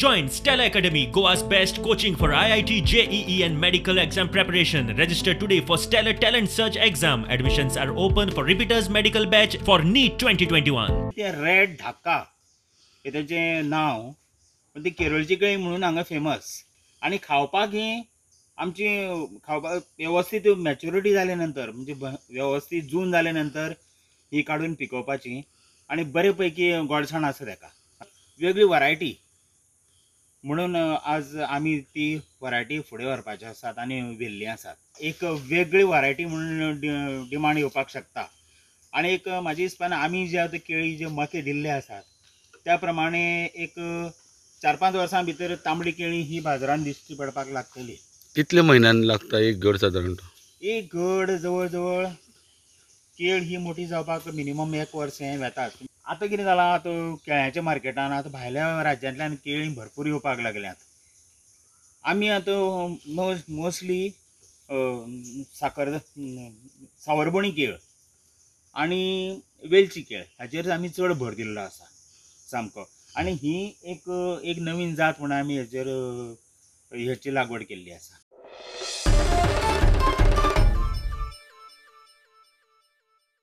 Join Stellar Academy, Goa's best coaching for IIT, JEE and medical exam preparation. Register today for Stellar Talent Search exam. Admissions are open for repeaters medical batch for NEET 2021. ते red धाका हे तेचें नांव, पण ती केरळची केळी म्हणून हांगा famous. आनी खावपाक ही आमची खावपाक वेवस्थीत मॅच्युरिटी जाले नंतर, म्हणजे वेवस्थीत जून जाले नंतर ही काडून पिकोवपाची आनी बरे पैकी गोडसाण आसा तेका. वेगळी वरायटी म्हणून आज आमी ती वरायटी फुडें व्हरपाची आसात आनी व्हेल्ली आसात. एक वेगळी वरायटी म्हणून डिमांड येवपाक शकता. आनी एक म्हाज्या हिसपान आमी जे आतां केळी जे मके दिल्ले आसात त्या प्रमाणे एक 4-5 वर्सां भितर तांबडी केळी ही बाजारान दिश्टी पडपाक लागतली. कितले म्हयन्यान लागता एक घड सादारण? एक घड जवळ जवळ केळ ही मोठी जावपाक मिनिमम 1 वर्स हें वेताच. आतां कितें जालां, आतां केळ्यांच्या मार्केटान आतां भायल्या राज्यांतल्यान केळीं भरपूर येवपाक लागल्यात. आमी आतां मोस्टली साकर सावरबोणी केळ आनी वेलची केळ हाचेर आमी चड भर दिल्लो आसा सामको. आनी ही एक एक नवीन जात म्हणून आमी हेचेर हेची लागवड केल्ली आसा.